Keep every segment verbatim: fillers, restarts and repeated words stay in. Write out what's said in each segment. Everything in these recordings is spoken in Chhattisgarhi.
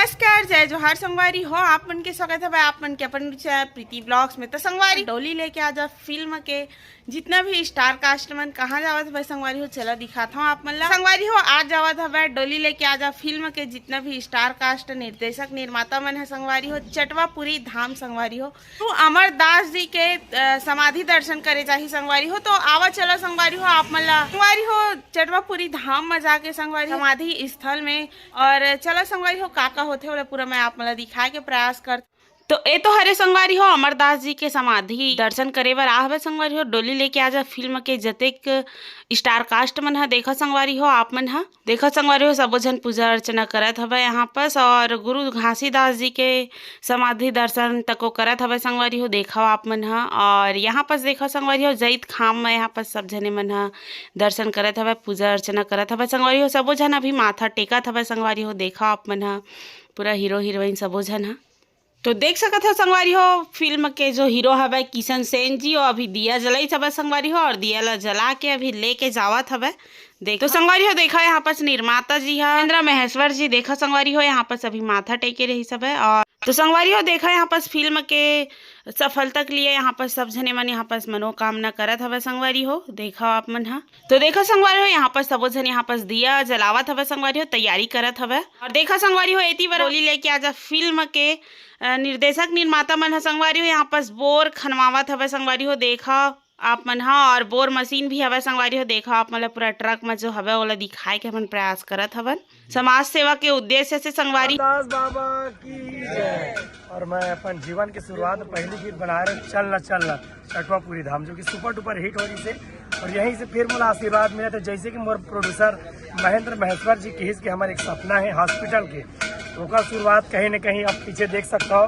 नमस्कार, जय जोहार संगवारी हो, आप मन के स्वागत हवय आप मन के अपन चैनल प्रीति ब्लॉग्स में। तो संगवारी, डोली लेके आजा फिल्म के जितना भी स्टार कास्ट मन कहाँ जावत हवय संगवारी हो, चला दिखात हूँ आप मन ला। संगवारी हो, आज जावत हवय डोली लेके आजा फिल्म के जितना भी स्टार कास्ट, निर्देशक निर्माता मन है संगवारी हो, चटवापुरी धाम संगवारी हो। तो अमर दास जी के, अ, समाधि दर्शन करे जाही संगवारी हो। तो आवा चला संगवारी हो, आप मन ला संगवारी हो चटवापुरी धाम में जाके संगवारी समाधि स्थल में, और चला संगवारी हो का का होथे ओला पूरा मैं आप मन ला दिखाए के प्रयास कर। तो ए तो हरे संगवारी हो अमरदास जी के समाधि दर्शन करे बर आ हवे संगवारी हो। डोली लेके आजा फिल्म के जतेक स्टार कास्ट मन ह, देखा संगवारी हो आप मन ह, देखा संगवारी हो सबो झन पूजा अर्चना करत हवे यहाँ पस, और गुरु घासीदास जी के समाधि दर्शन तको करत हवे संगवारी हो, देखा आप मन ह। और यहाँ पस देखा संगवारी हो जैत खाम में यहाँ पस सब झने मन ह दर्शन करत हवे, पूजा अर्चना करत हवे संगवारी हो, सबो झन अभी माथा टेकत हवे संगवारी हो, देखा आप मन ह पूरा हीरो हीरोइन सबो झन ह। तो देख सकत हो संगवारी हो, फिल्म के जो हीरो हवे किशन सेन जी, वो अभी दिया जलाइत हवे संगवारी हो, और दिया ला जला के अभी लेके जावत हवे। देख तो संगवारी हो, देखा यहाँ पास निर्माता जी है इंद्रा महेश्वर जी, देखा संगवारी हो यहाँ पास अभी माथा टेके रही सब है। और तो संगवारी हो, देखा यहाँ पास फिल्म के सफलता के लिए यहाँ पास सब झने मन यहाँ पास मनोकामना करत हवे संगवारी हो, देखा आप मन हा। तो देखा संगवारी हो, यहाँ पास सबो झन यहाँ पास दिया जलावत हवे संगवारी हो, तैयारी करत हवे। और देखा संगवारी हो, एती बर डोली लेके आजा फिल्म के अ, निर्देशक निर्माता मन ह संगवारी हो, यहाँ पास बोर खनवावत हवे संगवारी हो, देखा आप मन ह। और बोर मशीन भी हवे संगवारी हो, देखा आप मन ला पूरा ट्रक में जो हवे ओला दिखाए के हमन प्रयास करत हवन समाज सेवा के उद्देश्य से संगवारी। दास बाबा की जय। और मैं अपन जीवन की शुरुआत पहली गीत बनाए रहे, चल न चल न चटवापुरी धाम, जो कि सुपर डुपर हिट हो रही से। और यहीं से फिर मोला आशीर्वाद मिला था, जैसे कि मोर प्रोड्यूसर महेंद्र महेश्वर जी कहिस कि हमारे एक सपना है हॉस्पिटल के, ओकर शुरुआत कहीं ना कहीं आप पीछे देख सकता हो।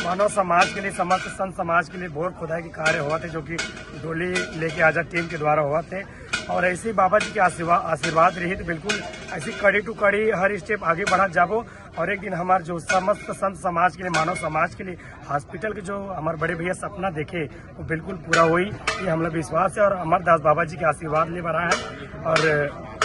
मानव समाज के लिए, समस्त संत समाज के लिए बोर खोदाई के कार्य हुआ थे, जो कि डोली लेके आजा टीम के द्वारा हुआ थे। और ऐसे ही बाबा जी के आशीर्वाद, आशीर्वाद रही तो बिल्कुल ऐसी कड़ी टू कड़ी हर स्टेप आगे बढ़त जाबो। और एक दिन हमारे जो समस्त संत समाज के लिए, मानव समाज के लिए हॉस्पिटल के जो हमारे बड़े भैया सपना देखे, वो बिल्कुल पूरा होई, ये हमला विश्वास है। और अमरदास बाबा जी के आशीर्वाद ले बर आए हैं। और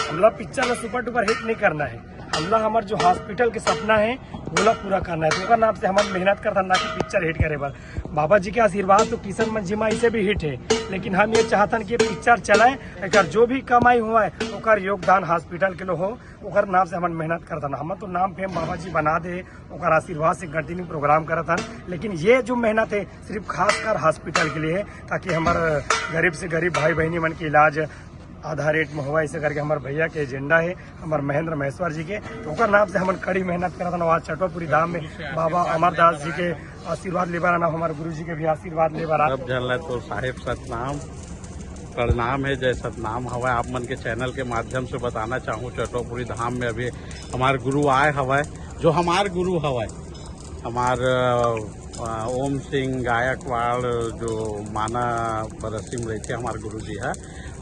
हमला पिक्चर ला सुपर डुपर हिट नहीं करना है, हमला हमार जो हॉस्पिटल के सपना है, वोला पूरा करना है। तो ओकर नाम से हमन मेहनत करथन, ना कि पिक्चर हिट करे बर। बाबा जी के आशीर्वाद तो किशन मन जी मा इसे भी हिट है, लेकिन हम ये चाहथन कि ये पिक्चर चलाए, एकर जो भी कमाई हुआ है, ओकर योगदान हॉस्पिटल के लिए हो, ओकर नाम से हमन मेहनत करथन। हमन तो नाम फेम बाबा जी बना दे, ओकर आशीर्वाद से कंटिन्यू प्रोग्राम करत हन, लेकिन ये जो मेहनत है सिर्फ खासकर हॉस्पिटल के लिए है, ताकि हमारे गरीब से गरीब भाई बहनी मन के इलाज आधा रेट में हुआ, ऐसे करके हमारे भैया के एजेंडा है, हमारे महेंद्र महेश्वर जी के। तो ओकर नाम से हमन कड़ी मेहनत करत हन। आज चटवापुरी धाम में बाबा अमरदास जी के आशीर्वाद लेबर आना, हमारे गुरु जी के भी आशीर्वाद लेबर आ। सब झन ला तो साहेब सतनाम प्रणाम है, जय सतनाम हवय। आप मन के चैनल के माध्यम से बताना चाहूँ, चटवापुरी धाम में अभी हमार गुरु आए हवय, जो हमार गुरु हवय, हमार, अ, ओम सिंह गायकवाड़, जो माना बरसी में रहते हमार गुरु जी है,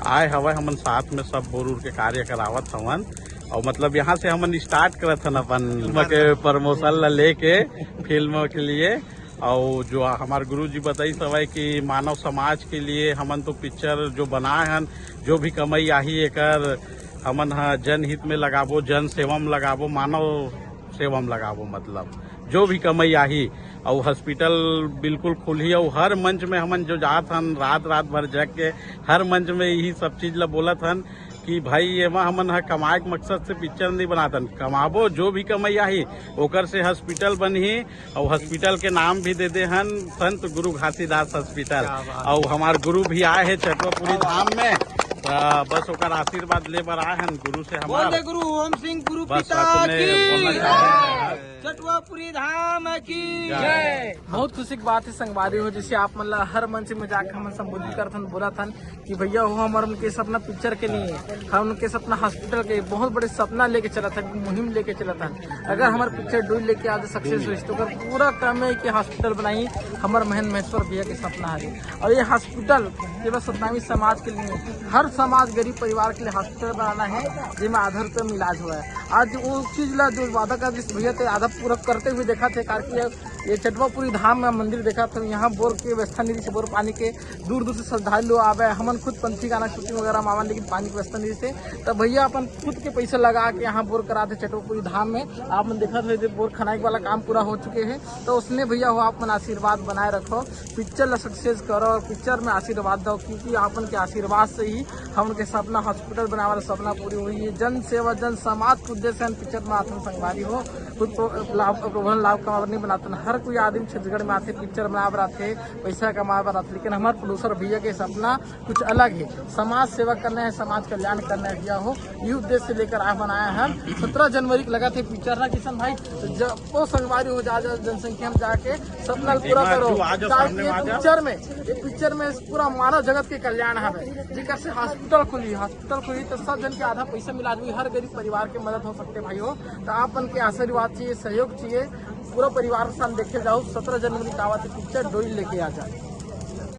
आए हवय। हमन साथ में सब बोर उर के कार्य करावत हवन। और मतलब यहाँ से हमन स्टार्ट करत हन अपन के प्रमोशन ला लेके फिल्म के लिए। और जो हमार गुरु जी बताई सवय कि मानव समाज के लिए हमन तो पिक्चर जो बनाए हन, जो भी कमाई आही एकर हमन ह जनहित में लगाबो, जन सेवा में लगाबो, मानव सेवा में लगाबो, मतलब जो भी कमाई आही। और हॉस्पिटल बिल्कुल खुलही और हर मंच में हमन जो जात हन, रात रात भर जग के हर मंच में यही सब चीज ला बोलत हन कि भाई, एमा हमन ह कमाए के मकसद से पिक्चर नहीं बनातन, कमाबो, जो भी कमाई आही ओकर से हॉस्पिटल बनही। और हॉस्पिटल के नाम भी दे दे हन संत गुरु घासीदास हॉस्पिटल। क्या बात। और हमार गुरु भी आए हैं चटवापुरी धाम में, तो बस ओकर आशीर्वाद ले बर आए हन गुरु से हमार। बोल दे गुरु ओम सिंह गुरु बस पिता अपने की बोलना चाहते हैं। चटवापुरी धाम की जय। बहुत खुशी की बात है संगवारी हो, जैसे आप मन ला हर मंच में जाके हमन संबोधित करथन, बोलथन कि भैया हो, हमर उनके सपना पिक्चर के नहीं है, हम उनके सपना हॉस्पिटल के, बहुत बड़े सपना लेके चलत हन, मुहिम लेके चलत हन। अगर हमार पिक्चर डोली लेके आजा सक्सेस होइस, तो ओकर पूरा काम है कि हॉस्पिटल बनाई, हमर महेंद्र महेश्वर भैया के सपना है। और ये हॉस्पिटल केवल सतनामी समाज के लिए नहीं, हर समाज गरीब परिवार के लिए हॉस्पिटल बनाना है, जेमा आधा रुपये में इलाज हुआ है। आज वो चीज ला जो वादा कर दिस भैया, ते आधा पूरा करते हुए देखत हे, काकि ये चटवापुरी धाम में मंदिर देखत हे, यहाँ बोर के व्यवस्था नहीं रहिसे, बोर पानी के दूर दूर से श्रद्धालु आवे। हमन खुद पंथी गाना शूटिंग वगैरह में आवन, लेकिन पानी के व्यवस्था नहीं रहिसे, तब भैया अपन खुद के पैसा लगा के यहाँ बोर करात हे चटवापुरी धाम में। आप मन देखत हो, बोर खनाई वाला काम पूरा हो चुके हे, तो उसने भैया हो आप मन आशीर्वाद बनाए रखो, पिक्चर ला सक्सेस करो और पिक्चर में आशीर्वाद दो, क्योंकि आपन के आशीर्वाद से ही हमन के सपना, हॉस्पिटल बनावे वाला सपना पूरी हुई है। जन सेवा, जन समाज के उद्देश्य से हम पिक्चर बनाथन संगवारी हो। खुद तो लाभ, प्रभु लाभ कमावे नहीं बनाथन। हर कोई आदमी छत्तीसगढ़ में आथे, पिक्चर बनावे बर आथे, पैसा कमावे बर आथे, लेकिन हमारे प्रोड्यूसर भैया के सपना कुछ अलग है। समाज सेवा करना है, समाज कल्याण करना है भैया हो, ये उद्देश्य लेकर आप बनाए हैं। सत्रह जनवरी को लगा थे पिक्चर ना किशन भाई, तो जब वो संगवारी हो जा, जा जनसंख्या में जाके सपना पूरा करो। पिक्चर में, ये पिक्चर में पूरा मानव जगत के कल्याण है। जेकर से हॉस्पिटल खुली, हॉस्पिटल खुली तो सब जन के आधा पैसा मिला दी, हर गरीब परिवार के मदद हो सकते भाई हो। तो आप मन के आशीर्वाद चाहिए, सहयोग चाहिए, पूरा परिवार के साथ देखे जाओ। सत्रह जनवरी का आवत पिक्चर डोइल लेके आ जाए।